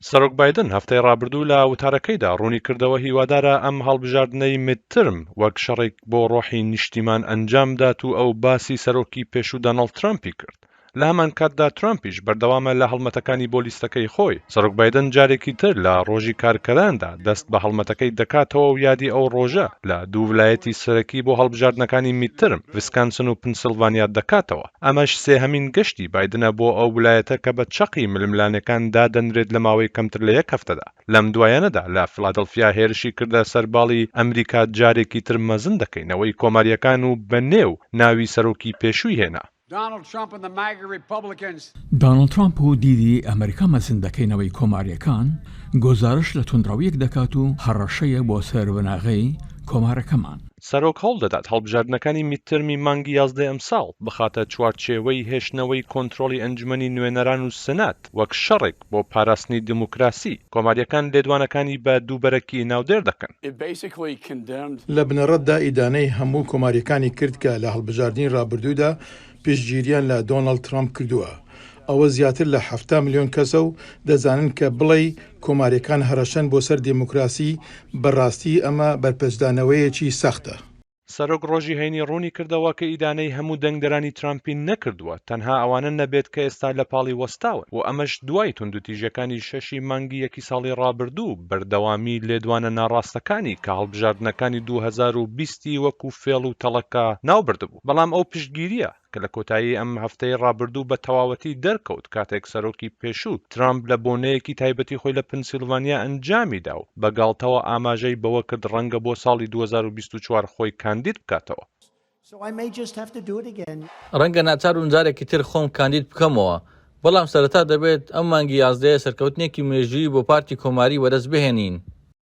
سەرۆک بایدن هەفتەی ڕابردوو لە وتارەکەیدا ڕوونیکردەوە هیوادارە ئەم هەڵبژاردنەی میدترم وەک شەڕێک بۆ ڕۆحی نیشتیمان ئەنجامبدات و ئەو باسی سەرۆکی پێشوو دانۆڵد ترەمپی کرد. لە هەمانکاتدا ترەمپیش بەردەوامە لە هەڵمەتەکانی بۆ لیستەکەی خۆی. سەرۆک بایدن جارێکی تر لە ڕۆژی کارکەراندا دەست بە هەڵمەتەکەی دەکاتەوە و یادی ئەو ڕۆژە لە دوو ولایەتی سەرەکی بۆ هەڵبژاردنەکانی میدترم، ڤیسکانسن و پنسیلڤانیا دەکاتەوە. ئەمەش سێهەمین گەشتی بایدنە بۆ ئەو ولایەتە کە بە چەقی ململانێکان دادەنرێت لە ماوەی کەمتر لە یەک هەفتەدا. لەم دوایانەدا لە فیلادڵفیا هێرشی کردە سەر باڵی ئەمریکا جارێکی تر مەزن دەکەینەوەی کۆمارییەکان و بە نێو ناوی سەرۆکی پێشووی هێنا. دانڵد ترامپ و دیدی ئەمریکا مەزن دەکەینەوەی کۆمارییەکان گوزارشت لە توندڕەوییەک دەکات و هەڕەشەیە بۆ سەر بناغەی کۆمارەکەمان. سەرۆک هەوڵ دەدات هەڵبژاردنەکانی میدترمی مانگی یازدەی ئەمساڵ بخاتە چوارچێوەی هێشتنەوەی کۆنترۆڵی ئەنجومەنی نوێنەران و سنات وەک شەڕێک بۆ پاراستنی دیموکراسی، کۆمارییەکان لێدوانەکانی بە دووبەرەکی ناودێر دەکەن. لە بنەڕەتدا ئیدانەی هەموو کۆمارییەکانی کرد کە لە هەڵبژاردنی ڕابردوودا پشتگیریان لە دۆناڵد ترەمپ کردووە. ئەوە زیاتر لە 70 ملیۆن کەسە و دەزانن کە بڵێی کۆمارییەکان هەڕەشەن بۆ سەر دێموکراسی، بە ڕاستی ئەمە بەرپەرچدانەوەیەکی سەختە. سەرۆک ڕۆژی هەینی ڕوونی کردەوە کە ئیدانەی هەموو دەنگدەرانی ترامپی نەکردووە، تەنها ئەوانە نەبێت کە ئێستا لە پاڵی وەستاون و ئەمەش دوای توندوتیژیەکانی شەشی مانگی یەکی ساڵی ڕابردوو بەردەوامی لێدوانە ناڕاستەکانی کە هەڵبژاردنەکانی 2020 ی وەکو فێڵ و تەڵەکە ناوبردبوو. بەڵام ئەو پشتگیرییە کە لە کۆتایی ئەم هەفتەی ڕابردوو بە تەواوەتی دەرکەوت کاتێک سەرۆکی پێشوو ترامپ لە بۆنەیەکی تایبەتی خۆی لە پنسیلڤانیا ئەنجامیدا و بە گاڵتەوە ئاماژەی بەوە کرد ڕەنگە بۆ ساڵی 2024 خۆی کاندید بکاتەوە. ڕەنگە ناچار بم جارێکی تر خۆم کاندید بکەمەوە، بەڵام سەرەتا دەبێت ئەم مانگی یازدەیە سەرکەوتنێکی مێژوویی بۆ پارتی کۆماری وەدەست بهێنین.